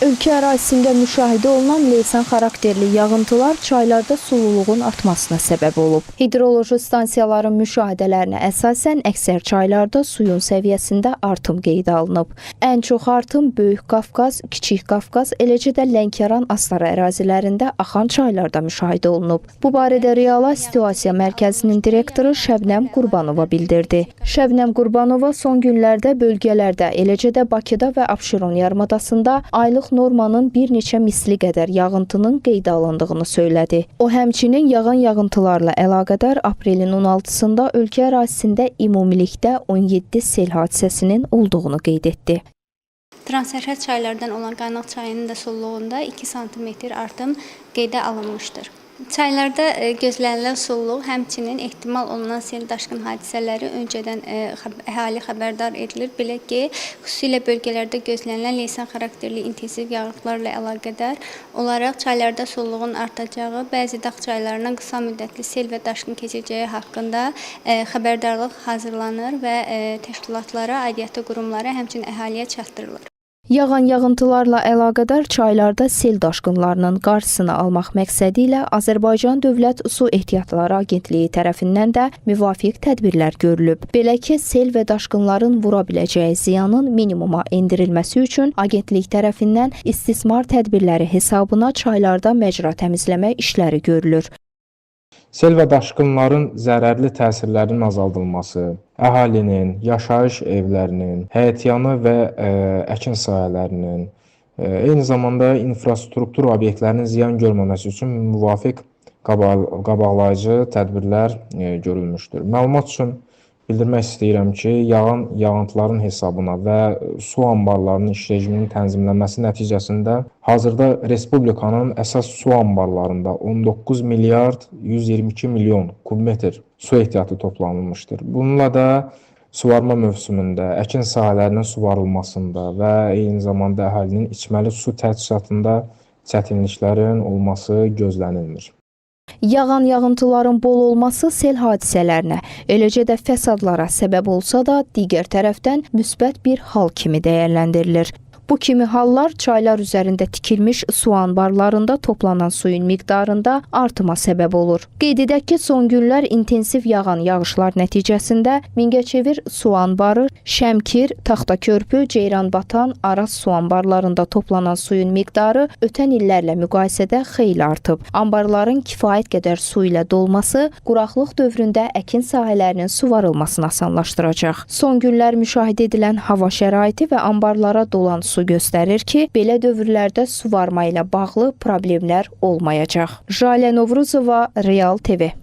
Ölkə ərazisində müşahidə olunan leysan xarakterli yağıntılar çaylarda sululuğun artmasına səbəb olub. Hidroloji stansiyaların müşahidələrinə əsasən əksər çaylarda suyun səviyyəsində artım qeydə alınıb. Ən çox artım Böyük Qafqaz, Kiçik Qafqaz, eləcə də Lənkəran Astara ərazilərində axan çaylarda müşahidə olunub. Bu barədə Reala Situasiya Mərkəzinin direktoru Şəbnəm Qurbanova bildirdi. Şəbnəm Qurbanova son günlərdə bölgələrdə, eləcə də Bakıda və Abşeron yarımadasında aylıq normanın bir neçə misli qədər yağıntının qeydə alındığını söylədi. O həmçinin yağan yağıntılarla əlaqədar aprelin 16-sında ölkə ərazisində ümumilikdə 17 sel hadisəsinin olduğunu qeyd etdi. Transsərhəd çaylardan olan Qaynaq çayının da sululuğunda 2 sm artım qeydə alınmışdır. Çaylarda gözlənilən sululuq, həmçinin ehtimal olunan sel daşqın hadisələri öncədən əhali xəbərdar edilir. Belə ki, xüsusilə bölgələrdə gözlənilən leysan xarakterli intensiv yağışlarla əlaqədar olaraq çaylarda sululuğun artacağı, bəzi dağ çaylarından qısa müddətli sel və daşqın keçəcəyi haqqında xəbərdarlıq hazırlanır və təşkilatlara, aidiyyatı qurumlara, həmçinin əhaliyə çatdırılır. Yağan yağıntılarla əlaqədar çaylarda sel daşqınlarının qarşısını almaq məqsədi ilə Azərbaycan Dövlət Su Ehtiyatları Agentliyi tərəfindən də müvafiq tədbirlər görülüb. Belə ki, sel və daşqınların vura biləcəyi ziyanın minimuma endirilməsi üçün agentlik tərəfindən istismar tədbirləri hesabına çaylarda məcra təmizləmə işləri görülür. Sel və daşqınların zərərli təsirlərinin azaldılması, əhalinin, yaşayış evlərinin, həyətyanı və əkin sahələrinin, eyni zamanda infrastruktur obyektlərinin ziyan görməməsi üçün müvafiq qabaqlayıcı tədbirlər görülmüşdür. Məlumat üçün bildirmək istəyirəm ki, yağan yağıntıların hesabına və su anbarlarının iş rejiminin tənzimlənməsi nəticəsində hazırda respublikanın əsas su anbarlarında 19 milyard 122 milyon kubmetr su ehtiyatı toplanılmışdır. Bununla da suvarma mövsümündə əkin sahələrinin suvarılmasında və eyni zamanda əhalinin içməli su təchizatında çətinliklərin olması gözlənilmir. Yağan yağıntıların bol olması sel hadisələrinə, eləcə də fəsadlara səbəb olsa da, digər tərəfdən müsbət bir hal kimi dəyərləndirilir. Bu kimi hallar çaylar üzərində tikilmiş su anbarlarında toplanan suyun miqdarında artıma səbəb olur. Qeyd edək ki, son günlər intensiv yağan yağışlar nəticəsində Mingəçevir su anbarı, Şəmkir, Taxtakörpü, Ceyranbatan, Araz su anbarlarında toplanan suyun miqdarı ötən illərlə müqayisədə xeyli artıb. Anbarların kifayət qədər su ilə dolması quraqlıq dövründə əkin sahələrinin suvarılmasını asanlaşdıracaq. Son günlər müşahidə edilən hava şəraiti və anbarlara dolan su göstərir ki, belə dövrlərdə suvarma ilə bağlı problemlər olmayacaq. Jalə Novruzova, Real TV.